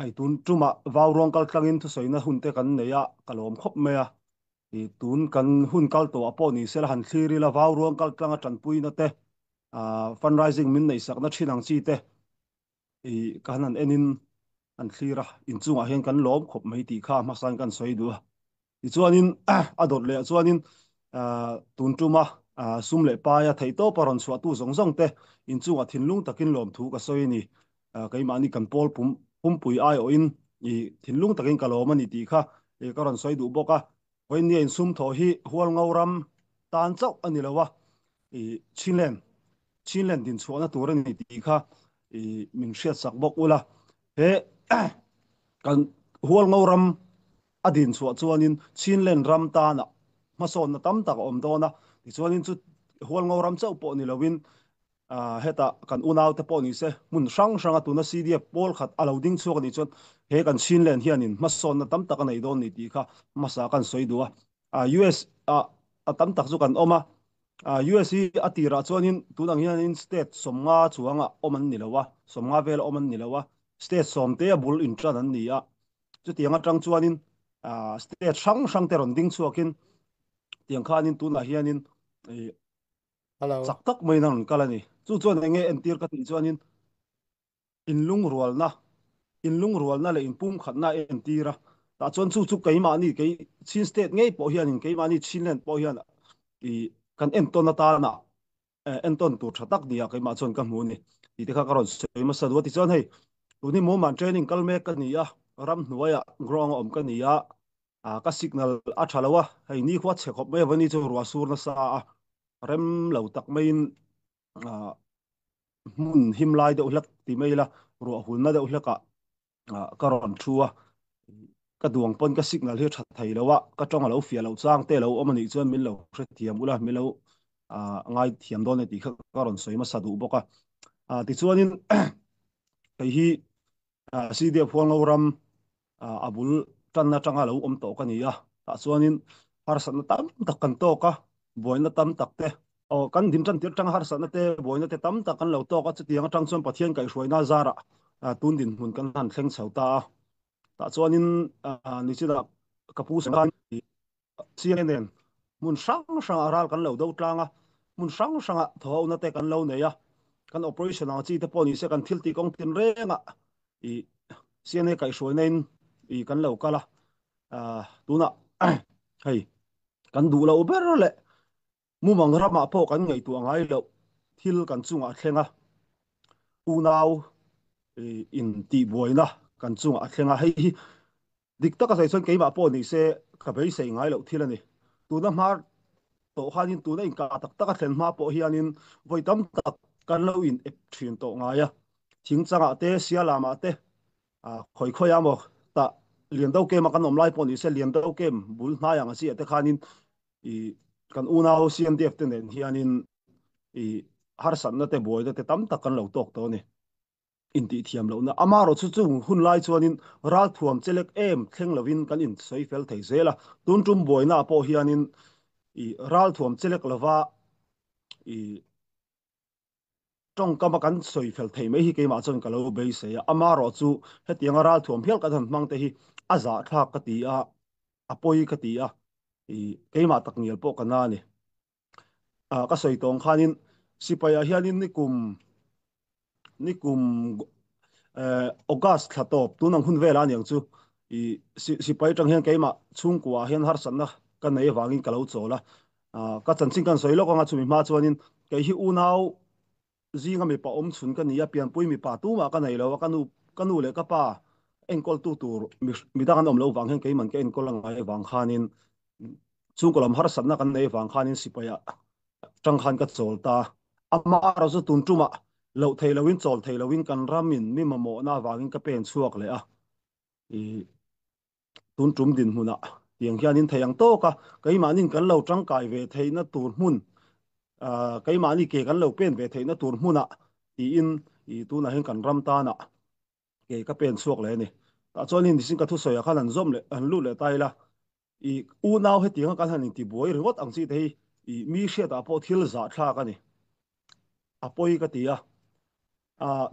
Hei tun tumah vau ruang kal tlangin thusawina hun te kan nei a, ka lawm khawp mai a. I tun kan hun kal tawh ah pawh ni sela han thlir ila vau ruang kal tlanga tanpuina te, fundraising min neihsakna thin ang chi te i ka han han enin an thlir a, inchungah hian kan lawm khawp mai tih kha hmasain kan sawi duh a. Tichuanin a dawt leh ah chuanin tun tuma sum leh paia theihtawpa rawn chhuahtu zawng zawng te inchungah thinlung takin lawmthu ka sawi a ni. Keimahni kan pawl pum pumpui aiawhin i thinlung takin ka lawm a ni tih kha ka rawn sawi duh bawk a. Vawinia insum thawh hi Hualngo ram tan chauh a ni lo a, i Chinland Chinland dinchhuahna tur a ni tih kha i min hriatsak bawk ula. He kan Hualngo ram a dinchhuah chuanin Chinland ram tana hmasawnna tam tak a awm dawn a, tichuanin chu Hualngo ram chauh pawh ni loin hetah kan unaute pawh ni se hmun hrang hranga tuna CDF pawl khat a lo ding chhuak a nih chuan he kan Chinland hianin hmasawnna tam tak a nei dawn ni tih kha hmasa kan sawi duh a. US ah a tam tak chu kan awm a, US hi a tirah chuanin tun ang hianin state 50 chuangah awm an ni lo a, 50 vela awm an ni lo a, state sawmte a bul intan an ni a. Chutiang atang chuanin state hrang hrang te rawn ding chhuakin tiang khanin tunah hianin Hello. chak tak maiin a rawn kal a ni. Chu chuan eng nge entir ka tih chuanin inlungrualna, inlungrualna leh inpumkhatna a entir a. Tah chuan chu chu keimahni kei Chin state ngei pawh hianin keimahni Chinland pawh hian i kan entawn atana entawn tur tha tak nia keimah chuan ka hmu a ni tih te kha ka rawn sawi hmasa duh a. Tichuan hei tun hi Mawman training kal mek ka ni a, ramhnuaiah ground a awm ka ni a, ka signal a tha lo a, hei nikhua chhe khawp mai avani chu ruah sur nasa a, rem lo tak maiin hmun him lai deuh hlek ti mai ila ruah hulna deuh hlekah ka rawn thu a, ka duang pawn ka signal hi a tha thei lo a, ka tawng a lo fiah loh chang te a lo awm a nih chuan min lo hrethiam ula, min lo ngaithiam dawn e tih kha ka rawn sawi hmasa duh bawk a. Tichuanin kei hi CDF Hualngo ram a bul tanna atanga lo awm tawh ka ni a, tah chuanin harsatna tam tak kan tawk a, buaina tam tak te, aw kan din tan tir atanga harsatna te, buaina te tam tak kan lo tawk a, chutiang atang chuan Pathian kaihhruaina zarah tun dinhmun kan han thleng chho ta a, tah chuanin nichinah ka pu Chiang nen hmun hrang hrangah ral kan lo do tlang a, hmun hrang hrangah thawhona te kan lo nei a, kan operation ang chi te pawh ni se kan thil tih kawng tin rengah i CNA kaihhruaina in i kan lo kal a, tunah hei kan duh loh ber leh Mumang ramah pawh kan ngaihtuah ngai loh thil kan chungah a thleng a, unau in tihbuaina kan chungah a thleng a, hei hi dik taka sawi chuan keimah pawh ni se ka beisei ngai loh thil a ni. Tuna hma tawh khanin tuna inkah tak tak a thlen hma pawh hianin vawi tam tak kan lo in ep thin tawh ngai a, thing changah te, sialamah te, khawi khawi a maw tah Liando Camp a kan awm lai pawh ni se Liando Camp bul hnai ang a chiah te khanin i kan unau CNDF te nen hianin i harsatna te buaina te tam tak kan lo tawk tawh a ni. Intih thiam lohna amarawh chu chung hun lai chuanin ralthuam chelek em thleng lovin kan insawi fel thei zel a, tun tum buaina ah pawh hianin i ralthuam chelek lova i tawngkama kan sawi fel thei mai hi keimah chuan ka lo beisei a, amarawh chu hetianga ralthuam hial kan han hmang te hi a zahthlak ka ti a, a pawi ka ti a, i keimah tak ngial pawh ka na a ni. Ka sawi tawng khanin sipaiah hianin nikum nikum August thla tawp tun ang hun velah aniang chu i sipai atang hian keimah chhungkuaah hian harsatna ka nei avangin ka lo chawl a, Ka chanchin kan sawi lawk anga chumi hma chuanin kei hi unau zinga mipa awm chhun ka ni a, pianpui mipa tumah ka nei lo a, ka nu ka nu leh ka pa enkawltu tur midang an awm loh vang hian keiman ka enkawl a ngai avang khanin chhungkaw lam harsatna kan nei avang khanin sipaia tang khan ka chawl ta. Amaherawhchu chu tun tumah loh thei loin chawl thei loin kan ramin mi mamawhna avangin ka pen chhuak leh a. I Tun tum dinhmunah tiang hianin thei ang tawk a, keimahnin kan lo tangkai ve theihna tur hmun, keimahni ke kan lo pen ve theihna tur hmunah tiin i tunah hian kan ram tanah ke ka pen chhuak leh a ni. Tah chuanin nisin ka thusawiah khan han zawm leh han lut leh ta ila, i unau hetianga kan han intibuai ringawt ang chi te hi i mi hriatah pawh thil zahthlak a ni. A pawi ka ti a,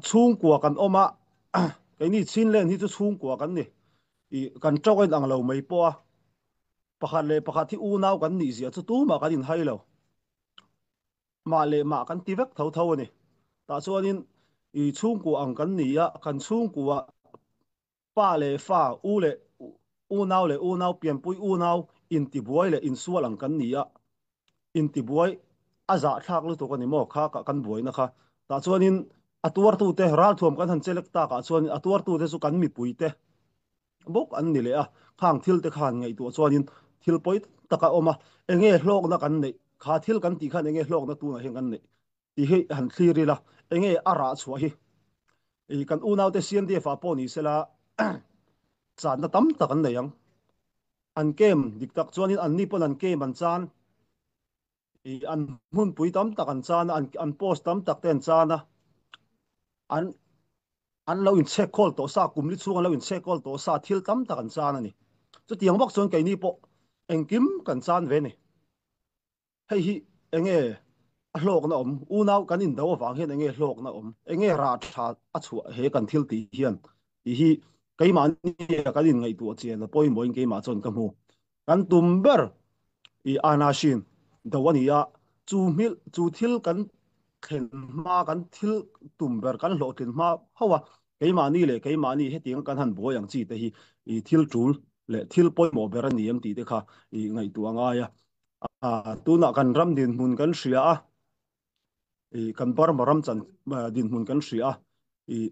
chhungkua kan awm a. Keini Chinland hi chu chhungkua kan ni. I kan tawng a inang lo mai pawh a, pakhat leh pakhat hi unau kan nih zia chu tumah kan inhai lo. Mah leh mah kan ti vek tho tho a ni. Tah chuanin i chhungkua ang kan ni a, kan chhungkua Pa leh fa, u leh unau leh unau, pianpui unau intibuai leh insual ang kan ni a, intibuai a zahthlak lutuk a ni maw kha kah kan buaina kha. Tah chuanin a tuartute ralthuam kan han chelek takah chuanin a tuartute chu kan mipuite bawk an ni leh a, khang thilte khan ngaihtuah chuanin thil pawi tak a awm a, enge hlawkna kan neih, kha thil kan tih khan enge hlawkna tunah hian kan neih Tih hi han thlir ila, enge a rah chhuah hi? I kan unaute CNDF ah pawh ni sela channa tam tak an nei ang. An kem dik tak chuanin anni pawn an kem an chan, i an hmunpui tam tak an chan a, an post tam tak te an chan a, an an lo inchhek khawl tawh sa, kum li chhung an lo inchhek khawl tawh sa thil tam tak an chan a ni. Chutiang bawk chuan keini pawh engkim kan chan ve a ni. Hei hi enge a hlawkna awm? Unau kan indo avang hian enge hlawkna awm? Enge rah tha a chhuah he kan thil tih hian? Tih hi keimahnia kan inngaihtuah chian a pawimawhin keimah chuan ka hmu. Kan tum ber i Anashin do a ni a, chu hmil chu thil kan thlen hma kan thil tum ber kan hlawhtlin hma ho a, keimahni leh keimahni hetianga kan han buai ang chi te hi i thil tul leh thil pawimawh ber a ni em tih te kha i ngaihtuah a ngai a. Tunah kan ram dinhmun kan hria a, i kan Burma ram chan dinhmun kan hria a, i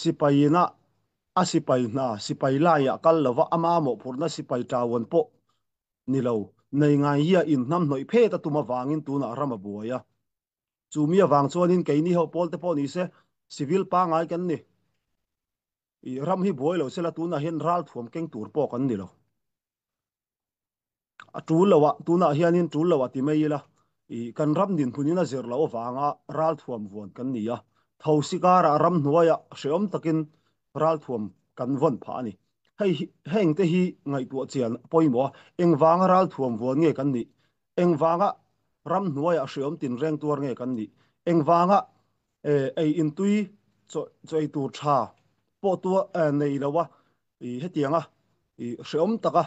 sipaina a sipai hna sipai laiah kal lova a mamawhphurhna sipai ṭawan pawh ni lo nei ngai hi a inhnamhnawih phet a tum avangin tunah ram a buai a. Chu mi avang chuanin keini ho pawl te pawh ni se civil pangngai kan ni. I ram hi buai lo sela tunah hian ralthuam keng tur pawh kan ni lo. A tul lo ah, tunah hianin tul lo ah ti mai ila, i kan ram dinhmunin a zir loh avanga ralthuam vuan kan ni a, thosi karah ramhnuaiah hrehawm takin ralthuam kan vawn phah a ni. Hei hi, hengte hi ngaihtuah chian a pawimawh a, engvanga ralthuam vuan nge kan nih? Engvanga ramhnuaiah hrehawm tinreng tuar nge kan nih? Engvanga ei intui chaw ei tur tha pawh tua nei lo a, I hetianga i hreawm taka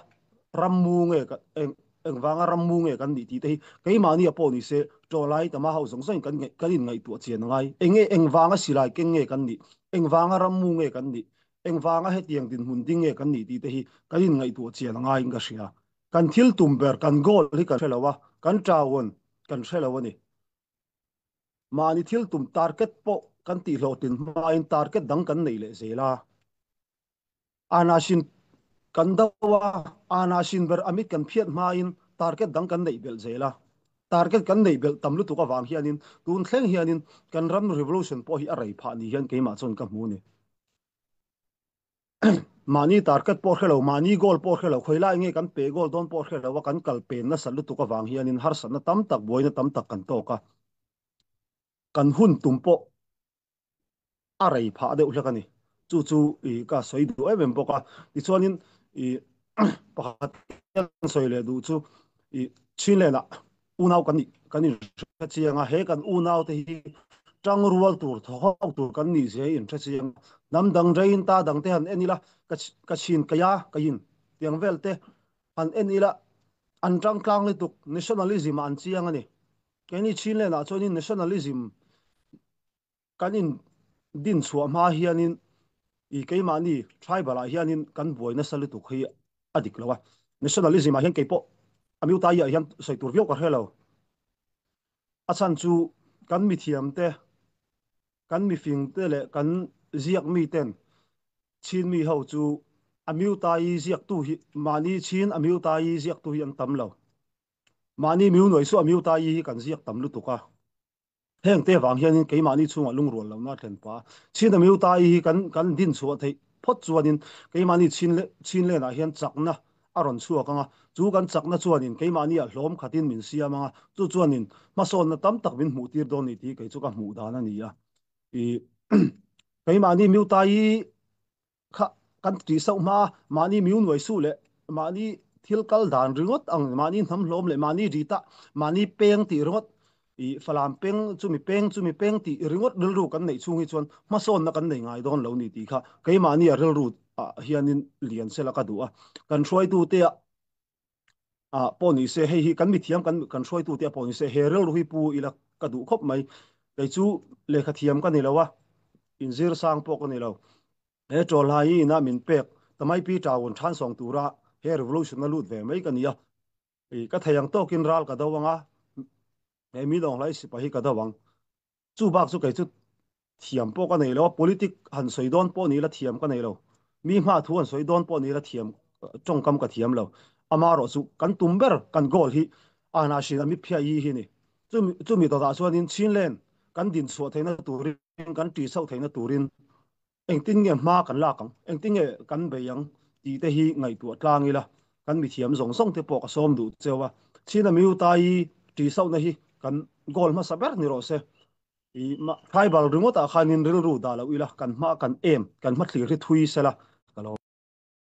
rammu nge eng engvanga rammu nge kan nih tih te hi keimahni a pawh ni se tawlai tama ho zawng zawngin kan kan inngaihtuah chian a ngai. Enge engvanga silai keng nge kan nih, engvanga rammu nge kan nih, engvanga hetiang dinhmun ding nge kan nih tih te hi kan inngaihtuah chian a ngaiin ka hria. Kan thil tum ber, kan goal hi kan hre lo a, kan ṭaun kan hre lo a ni. Mahni thil tum target pawh kan tihhlawhtlin hmain target dang kan nei leh zel a. Anasin kan do a, anasin ber amit kan phiat hmain target dang kan neih belh zel a. Target kan neih belh tam lutuk avang hianin tun thleng hianin kan ram revolution pawh hi a rei phah ni hian keimah chuan ka hmu a ni. Mahni target pawh hre lo, mahni goal pawh hre lo, khawi lai nge kan pe goal dawn pawh hre lo a kan kal pen nasat lutuk avang hianin harsatna tam tak, buaina tam tak kan tawk a. Kan hun tum pawh a rei phah deuh hlek a ni. Chu chu i ka sawi duh em em bawk a. Tichuanin i pakhat hian sawi leh duh chu i Chinland ah unau kan nih kan inhre chiang a, he kan unau te hi tangrual tur thawhawk tur kan nih zia hi inhre chiang a. Hnam dang reiin ta dang te han en ila ka ka chhin ka ya ka in tiang vel te han en ila an tangtlang lutuk nationalism ah an chiang a ni. Keini Chinland ah chuanin nationalism Kan in din chhuah hma hianin i keimahni tribal ah hianin kan buai nasa lutuk hi a dik lo a. Nationalism ah hian keipawh Amyutai ah hian sawi tur viau ka hre lo. A chhan chu kan mithiam te, kan mifing te leh kan ziak mi ten Chin mi ho chu Amyutai ziaktu hi mahni Chin Amyutai ziaktu hi an tam lo. Mahni Miunuai chu Amyutai hi kan ziak tam lutuk a. Heng te vang hianin keimahni chhungah lungrual lohna a thlen pah a. Chhin a miutai hi kan kan din chhuah theih phawt chuanin keimahni chhin chhin lenah hian chakna a rawn chhuak ang a, chu kan chakna chuanin keimahni ah hlawm khatin min siam ang a, chu chuanin hmasawnna tam tak min hmuh tir dawn ni tih kei chu ka hmuh dan a ni a. I keimahni miutai kha kan tih sauh hma a, mahni miu nuai suh leh mahni thil kal dan ringawt ang, mahni hnam hlawm leh mahni ritah mahni peng tih ringawt. I Falam peng chumi peng chumi peng tih ringawt rilru kan neih chhung hi chuan hmasawnna kan nei ngai dawn lo ni tih kha keimahni a rilru ah hianin lian sela ka duh a. Kan hruaitute ah pawh ni se hei hi kan mithiam kan kan hruaitute ah pawh ni se he rilru hi pu ila ka duh khawp mai. Kei chu lehkha thiam ka ni lo a, inzir sang pawh ka ni lo. He tawlhai ina min pek Tamai Pi Tawun thansawng tura he revolution a lut ve mai ka ni a. I ka thei ang tawkin ral ka do ang a, he mi lawng hlai sipai hi ka do ang. Chu bak chu kei chu thiam pawh ka nei lo a, politic han sawi dawn pawh ni ila thiam ka nei lo, mi hma thu han sawi dawn pawh ni ila thiam tawngkam ka thiam lo. Amaherawh chu kan tum ber kan goal hi ahna hrin a mi phiah i hi ni. Chumi chumi dawtah chuanin Chinland kan din chhuah theihna turin kan ṭih chhoh theihna turin Engtin nge hma kan lak ang, engtin nge kan bei ang tih te hi ngaihtuah tlang ila, kan mithiam zawng zawng te pawh ka sawm duh cheu a. China Miutai ṭihsauhna hi kan goal hmasa ber ni rawh se. I tribal ringawtah khanin rilru dah loh ila, kan hma kan em, kan hmathlir hi thui sela.